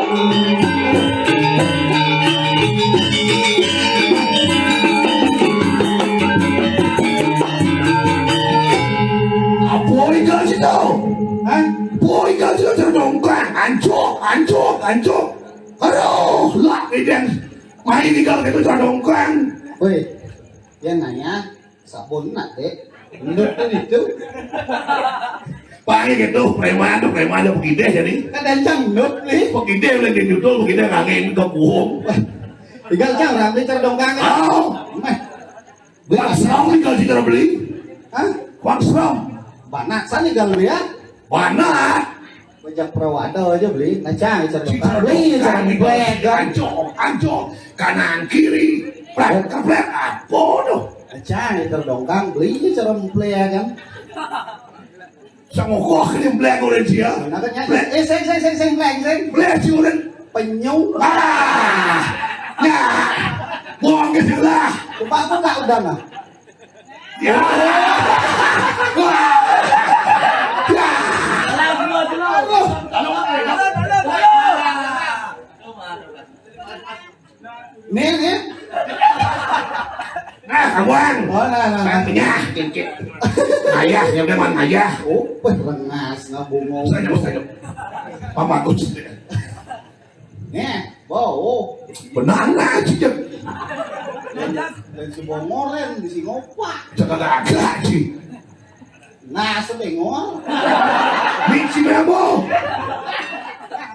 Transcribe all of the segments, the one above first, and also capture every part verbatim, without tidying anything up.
Apa igal situ? Hah? Apa igal situ, cara dongkang? Ancok, ancok, ancok. Aduh, lah, ini yang main igal gitu, cara dongkang. Woi, dia nanya, sabun nak, Dek? Menurut tuh itu. Pakai gitu, preman tuh, preman tuh, pekideh jadi. Kadang janggut, Bli. Pekideh lagi judul, pekideh kangen ke buhung. Igal jang, rame cara dongkang. Oh. Meh. Kuang seram nih kalau kita beli. Hah? Kuang seram. Banyak sana igal ya? Banyak. Bajak perahu ada aja, Bli. Nah, cang, cara dongkang. Beli, cara dongkang. Anco, anco. Kanan, kiri. Plek, keplek. Apa tuh? Nah, cang, cara dongkang. Beli, cara memplek, ya kan? Sangokoh ka ning blék urang sia. Nah, kan nyata. Blék. Eh, sing, sing, sing, sing, blék, sing. Blék si urang. Penyu. Ah. Ya. Buang ke sebelah. Coba aku tak udah, nah. Ya. Wah. Ya. Aduh. Nih, nih. Nah, kawan. Oh, nah, nah, nah. Tanya, cincin. Ayah, ya udah, man, ayah. Oh, wah, rengas, nah, bungong. Saya, saya. Pamagus. Nih, bau. Benang aja, Jeng. Dan, dan si bongoren, di si ngopak. Cakap agak aja. Nah, sedengor. Miksi berapa?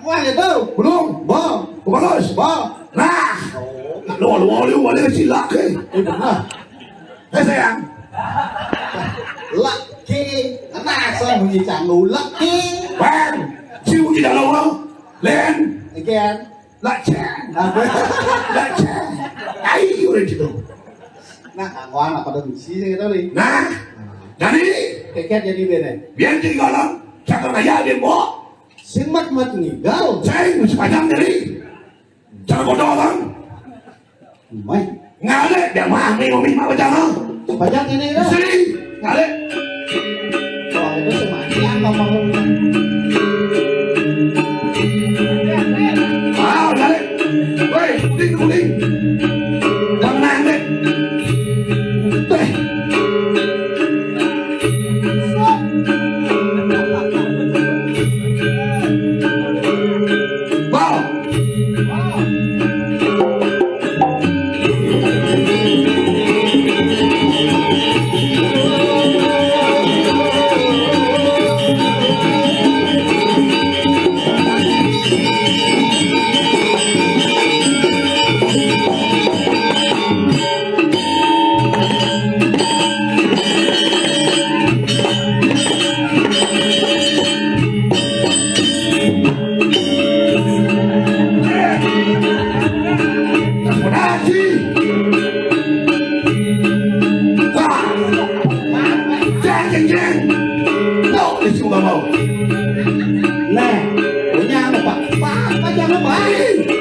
Wah, itu. Belum. Bang. Bagus. Bang. Nah. Oh. Lu, lu, lu, lu, lu, cilak, eh. Eh, benar. Eh, sayang. Laki. Nah, saya bunyi canggu. Laki. Bang. Cium tidak lo, lo. Len. Again. Laceng. Apa? Laceng. Ayo, udah gitu. Nah, kawan apa dong sih gitu, Li? Nah, jadi Tiket jadi beda. Biar jadi galon, cakar aja dia, Mbok. Sing mat-mat ngigal. Sing, sepanjang dari. Cara bodoh, Bang. Mai. Ngalek, dia mah, mi, mi, mak, jangan. Sepanjang ini, ya. Sini, ngalek. Wah, itu sih mati, apa mau? Ah, ngalek. Woi, kuning, kuning. Tenang, deh. Teh. Bal. Nah, punya apa? Pak, Pak, jangan, Pak.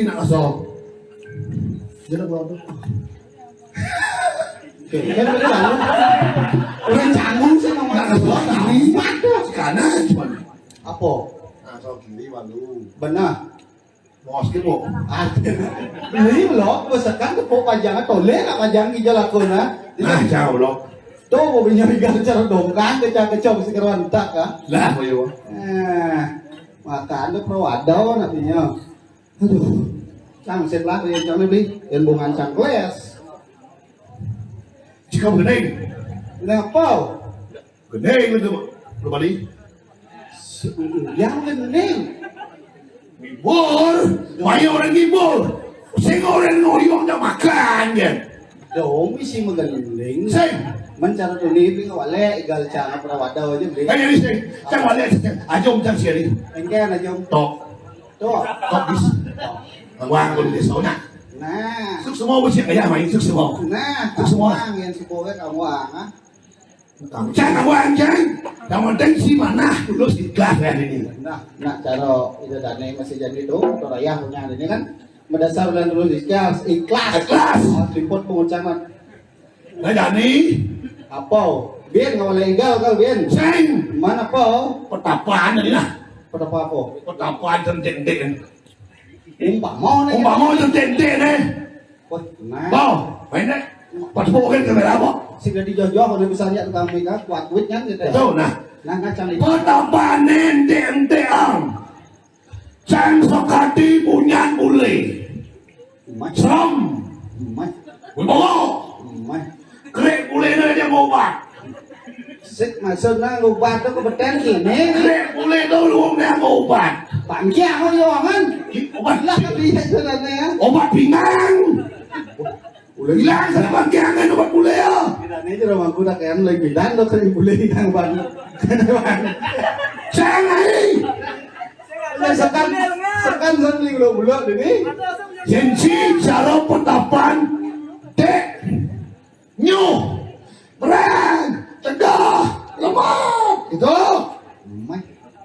Nak kasar. Jangan buat apa. Kan betul. Orang canggung sih ngomong. Nak kasar, nak liwat dah. Kanan cuma. Apa? Nak kasar kiri malu. Benar. Bos ke, Bu? Ah, ini loh, misalkan tepuk pajang, toleh nak pajang hijau lakon, ah. Nah, jauh loh. Tuh, mau punya igal cara dongkang, kecang-kecong, sekeruan tak, ah. Lah, apa ya, Bu? Eh, makan tuh pro ada, nak punya. Aduh, cang set lah, yang cang beli, yang bungan cangkles. Jika bening. Kenapa? Bening itu, Pak. Lu balik. Yang bening. Ngibur, banyak orang ngibur. Sing orang ngoyong tak makan, kan? Dong, isi menggending. Sing. Mencara tuni, tapi nggak wale, igal cang, apa wadah aja, beli. Ayo, sing. Cang wale, sing. Ajom, cang siari. Engke, ajom. Tok. Tuh. Tok bis. Wang kudu di sauna. Nah. Suk semua besi kayak main suk semua. Nah, suk semua. Yang si Bowe kamu ah. Cang wang cang. Yang penting si mana lulus ikhlas ya ini. Nah, nah cara itu dane masih jadi itu, atau rayah punya ini kan. Berdasar dan lulus ikhlas, ikhlas. Ikhlas. Oh, liput pengucapan. Nah, jani. Apa? Bin, nggak boleh igal kau, Bin. Sing. Mana apa? Petapaan tadi nah. Petapa apa? Petapaan tentik-tentik. Umpama nih. Umpama tentik-tentik nih. Wah, nah. Bau, main deh. Pas bukan kamera apa? Sing dari jauh-jauh kalau bisa lihat tukang mereka kuat duit kan gitu. Tuh, nah. Nah, ngacang itu. Petapaan tentik-tentik am. Cang sakati bunyan bule. Umai. Seram. Umai. Wibawa. Umai. Krek bule ne dia ngobat. Sik maksudnya ngobat tu kebeten kini. Krek bule tu lu ne ngobat. Pangkiang kau yo kan. Obat lah kau lihat tu dan ya. Obat pinggang. Udah hilang sana pangkiang kan obat bule ya. Tidak ni je orang aku tak kan lagi bidan tu kering bule hilang ban. Cang ai. Sekan, sekan sambil bulak-bulak ini. Jensi cara petapaan dek nyuh, berang, tegah, lemak, gitu. Meh.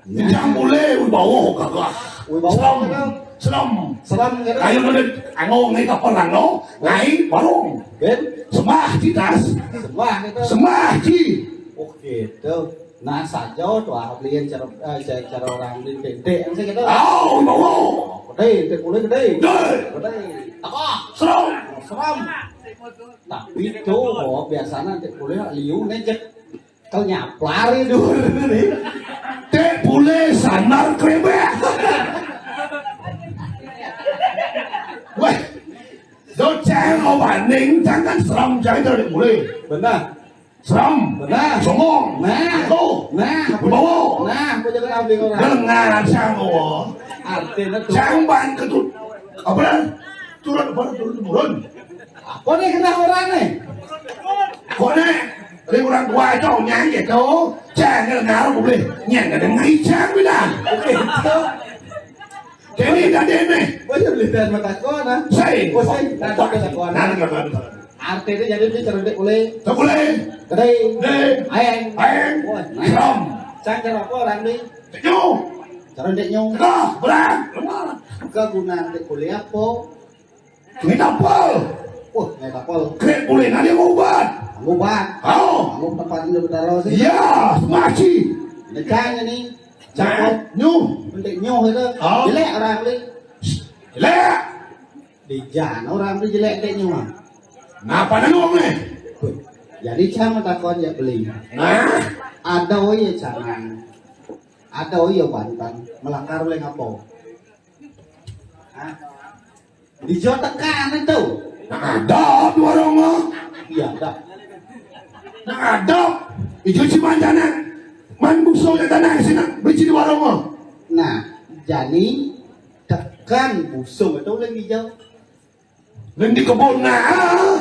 Yang boleh wibawa gagah. Wibawa seram, gagah. Seram. Seram, gitu. Kayu mana angong ni kapal angong, ngai barong. Ben. Sembah citas. Sembah, gitu. Sembah ci. Oh, gitu. Nah, saja tu ah belian cara, eh, cara, cara orang di Bente yang saya kata. Oh, bawa. Gede, gede, boleh gede. Gede. Gede. Apa? Seram. Seram. Tapi tu, oh, biasanya tak boleh liu ngejek. Kau nyaplar itu ni. Tak boleh sanar krebek. Weh, do cang obaning jangan seram jangan tak boleh. Benar. Seram. Benar. Songong. Nah. Tuh. Nah. Bawa. Nah, aku jangan ambil orang. Dengar sang bawa. Artinya tu. Sang ban ketut. Apa dah? Turun apa? Turun turun. Apa ni kena orang ni? Kau ni? Dari orang tua kau nyanyi tu. Jangan dengar aku boleh. Nyanyi dengan ijang bilang. Okey, tu. Jadi dah dia ni. Boleh beli dan mata kau nah. Saya. Oh, saya. Tak ada kata kau nah. Nah, nah, nah, nah. Arti dia jadi beli cerdik boleh. Tak boleh. Kedai. Kedai. Aeng. Aeng. Wah, nah. Seram. Sang cara apa orang ni? Nyu. Cara dek nyu. Dah, berang. Lemah. Kegunaan dek boleh apa? Ngai tapal. Wah, ngai tapal. Krek boleh nanti ngobat. Ngobat. Oh. Ngobat tempat ini betara sih. Ya, semaci. Nekanya ni. Cakap. Nyu. Penting nyu itu. Oh. Jelek orang ni. Jelek. Di jana orang tu jelek dek nyu ah. Napa nang wong ni? Jadi cang takon ya beli. Nah. Ada ya cang. Ada ya bantan. Melakar oleh ngapa? Hah? Di Jawa Tengah ni tu. Nak ada dua orang ah. Iya dah. Nak ada. Ijo si manjana. Man buso ya tanah sini. Beri dua orang ah. Nah, jadi tekan busung itu ulun hijau. Nang di kebun nah.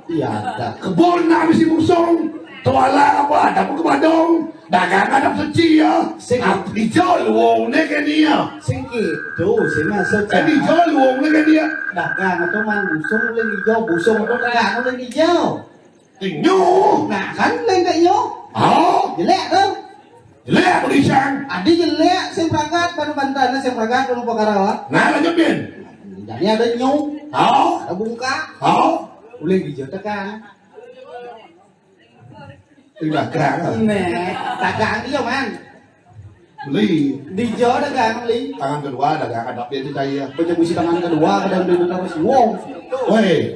Iya, dah. Kebun nah bisi busung. Tuala apa? Ada pun kebadong. Dagang ada seci ya. Sing. Ap-, hijau luwung ni ke dia. Sing gitu, sing masuk. Kan hijau luwung ni ke dia. Dagang itu man busung ulun hijau, busung itu dagang ulun hijau. Tinyu. Nah, kan lendeknya. Oh. Jelek tu. Jelek apa isang? Adi jelek, sing pragat, pada bantuan, sing pragat, pada perkara, wah. Nah, lanjut, Bin. Jani ada nyung, Hah? Ada bungka. Hah? Ulih dija tekan. Di dagang. Nah, dagang dia, Man. Beli. Dija dagang, beli. Tangan kedua dagang, ada dia di saya. Baca busi tangan kedua, kadang dia terus. Wow. Woi,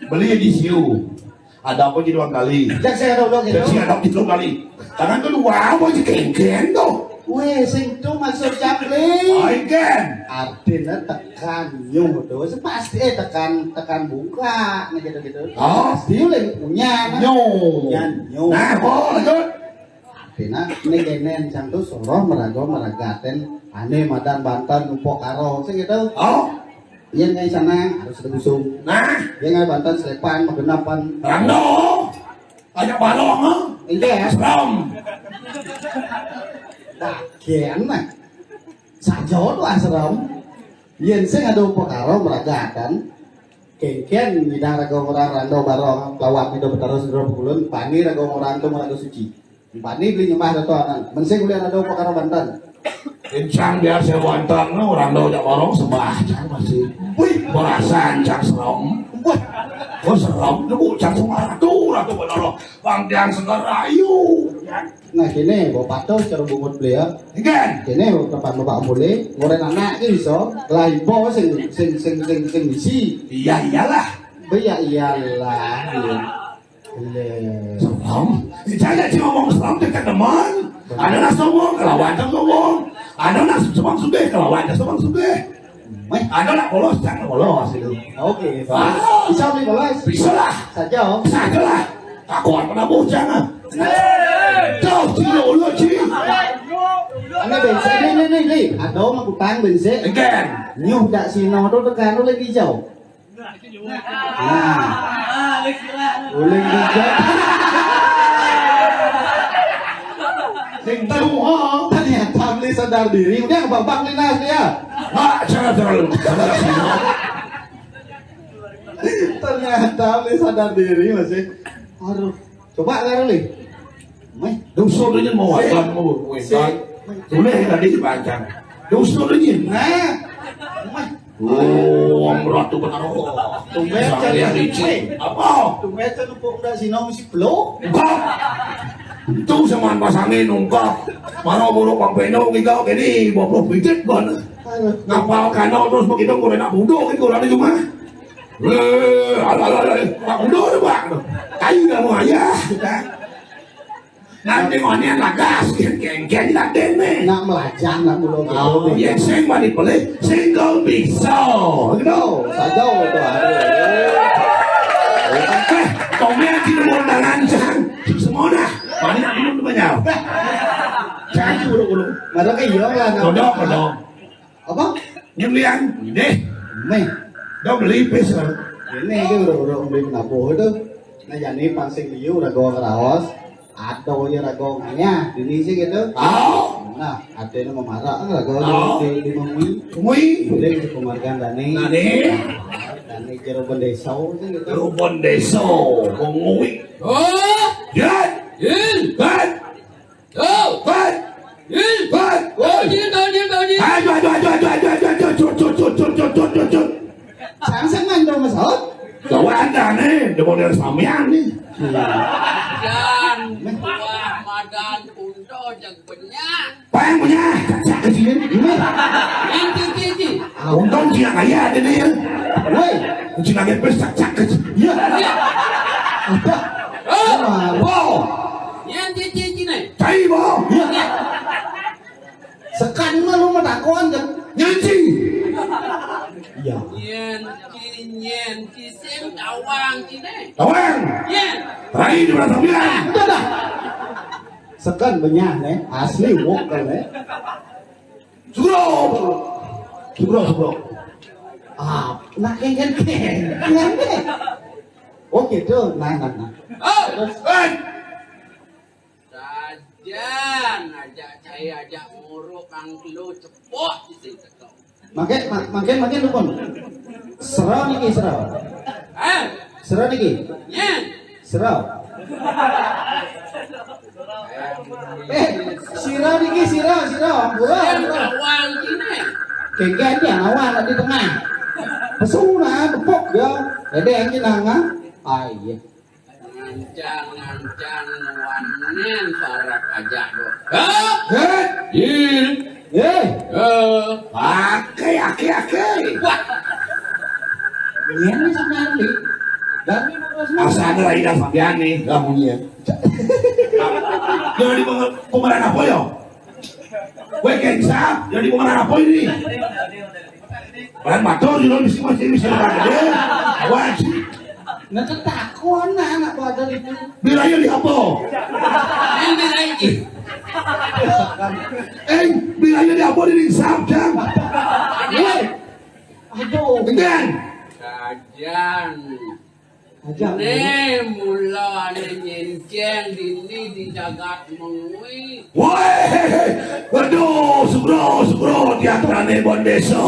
beli di siu. Ada apa di ruang kali? Jak saya ada udah gitu. Jadi ada di ruang kali. Tangan kedua apa di kengkeng tuh? Weh, sing tu maksud capling. Ai kan. Artinya tekan nyung tu. Sepasti eh tekan tekan bungka nih gitu-gitu. Oh. Pasti ulih punya. Nyung. Punya nyung. Nah, apa lanjut? Artinya ini kenen cang tu soroh meraga meragaten ane madan banten upok karo sing gitu. Oh. Iya ngai sana harus ada busung. Nah. Iya ngai banten selepan magenapan. Rando. Banyak balong, ha? Iya. Seram. Bagian nah. Saja tu asram. Yen sing ada perkara meragakan. Kengken nyidang raga orang rando barong lawan itu beterus dua puluh bani raga orang tu raga suci. Bani beli nyembah datu anan. Mensing ulih ada perkara banten. Encang biasa banten no rando jak barong sembah cang masih. Wih, berasan cang serem. Wah, oh serem tu cang sembah ratu ratu benar. Bang tiang segar ayu. Nah kene bawa patuh cara bungut beliau. Kan? Kene depan bapak mulai, orang anak ke bisa. Lah ibu sing sing sing sing sing isi. Iya iyalah. Iya iyalah. Iya. Serem. Jangan cuma ngomong serem dekat teman. Ada nak sombong, kelawan tak sombong. Ada nak sombong sudah, kelawan tak sombong sudah. Weh, ada nak polos, jangan polos itu. Oke, ah. Bisa beli polos? Bisa lah. Saja. Saja lah. Takut mana bocah ah. Tuh, cilo lo ci. Ane bensin ni ni ni ni. Ada mah utang bensin. Again. Nyuh dak sino tu tekan tu lagi jauh. Nah. Boleh juga. Sing tahu oh. Ternyata beli sadar diri. Udah babak ni nas dia. Mak jangan terlalu. Ternyata beli sadar diri masih. Aduh. Coba karo li. Meh. Dosa tu je mau akan mau kuentan. Boleh tadi dibaca. Dosa tu je. Nah. Meh. Oh, orang berat tu benar. Tumben saya cari licin. Apa? Tumben tu pun udah sinong si pelo. Enggak. Itu zaman pasangin ungkap. Mana buruk Bang Peno kita kini dua puluh pijet ban. Ngapal kanal terus begitu kurang nak buduk itu kurang cuma. Eh, alah, alah, alah, tak mundur tu, Pak. Kayu dah mau ayah. Nanti ngonian lagas, geng-geng tak dene. Nak melajah, nak mulu. Oh, ya, sing mari pelih, sing kau bisa. Gitu. Saja tu, aduh. Eh, kau ni nanti nombor tangan, Cang. Semua dah. Mana nak minum tu banyak. Jangan buru-buru. Marah ke iya lah. Kodok, kodok. Apa? Nyemlian, deh. Meh. Dah beli pis kan. Ini ke udah-udah beli penabuh itu. Nah, jadi pansing liu rago keraos. Atau ya rago nganya, dini sih gitu. Oh. Nah, ada yang memarah kan rago di di mengui. Mengui. Boleh di pemargaan Dani. Dani. Dani Jerobon Deso sih gitu. Jerobon Deso, mengui. Oh. Ya. Il. Kan. Tuh. Kan. Ih, Bang. Oh, jin, bang, jin, bang, jin. Aduh, aduh, aduh, aduh, aduh, aduh, aduh, aduh, aduh, aduh, aduh, aduh, aduh. Sang sengan dong, Mas Hot. Lawan dah nih, udah model samian nih. Jan, wah, madan unto jag banyak. Apa yang punya? Cak kecil. Ini. Yang cici. Ah, untung dia kaya ada nih ya. Woi, kucing lagi besar cak kecil. Iya. Iya. Apa? Oh. Wow. Yang cici nih. Cai, Bo. Iya. Sekan mah lu mah takon kan. Nyanyi. Iya. Nyen ci nyen ci sing tawang cine. Tawang. Nyen. Rai di mana sambilan. Udah dah. Sekan benyah nih, asli wok kan nih. Sugro. Sugro, sugro. Ah, nak kengken keng. Oh gitu. Nah, nah, nah. Oh. Terus. Sajan aja cai aja muruk kang lu cepok di sini. Makin makin makin dukun. Sera niki sera. Hah? Sera niki. Nya. Sera. Eh, sira niki sira sira. Murah. Sing murah. Awal ini. Kengken dia awal di tengah. Pesona tepuk ya. Dede anjing nanga. Ah iya. Ngancang-ngancang nuanin parak aja do. Hah? Heh. Ih. Eh. Eh. Ake, ake, ake. Wah. Ini sama Arli. Dan ini mau semua. Asal ada Ida Fabiani, kamunya. Jadi peng-, pemeran apa ya? Weh, Keng Sam, jadi pemeran apa ini? Peran motor juga bisa, masih bisa peran gede. Wajib. Nah, ketakuan nah anak pada itu. Bilangnya di apa? Ini lagi. Eh, bilangnya di apa di Sam, Sam? Weh. Aduh. Dengan. Kajan. Aja. Né mula ané nyéncéng dini di jagat Mengwi. Woi, waduh, sugro, sugro, diantarane Bondeso.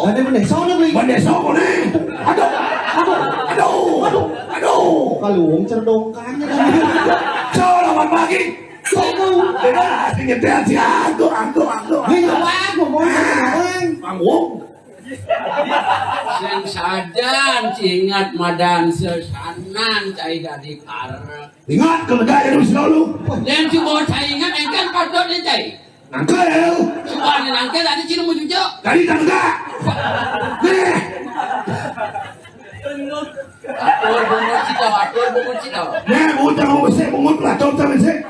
Ane Bondeso nih, Bli. Bondeso koné. Aduh, aduh, aduh, aduh, aduh. Kalau wong cerdongkannya kan. Selamat pagi. Bebas, nyetel si Anggo, Anggo, Anggo. Ini apa? Ngomong, ngomong. Panggung. Sing sajan ci inget madan sesanan cai dadi karep. Ingat ke lega ya wis lalu. Yén cuma cai inget engkén patut nih cai. Nangkel. Cuma nih nangkel tadi cina mau cucuk. Tadi tak lega. Nih. Atur bungut sih kau, atur bungut sih kau. Nih, bungut mau besek, bungut lah, cocok besek.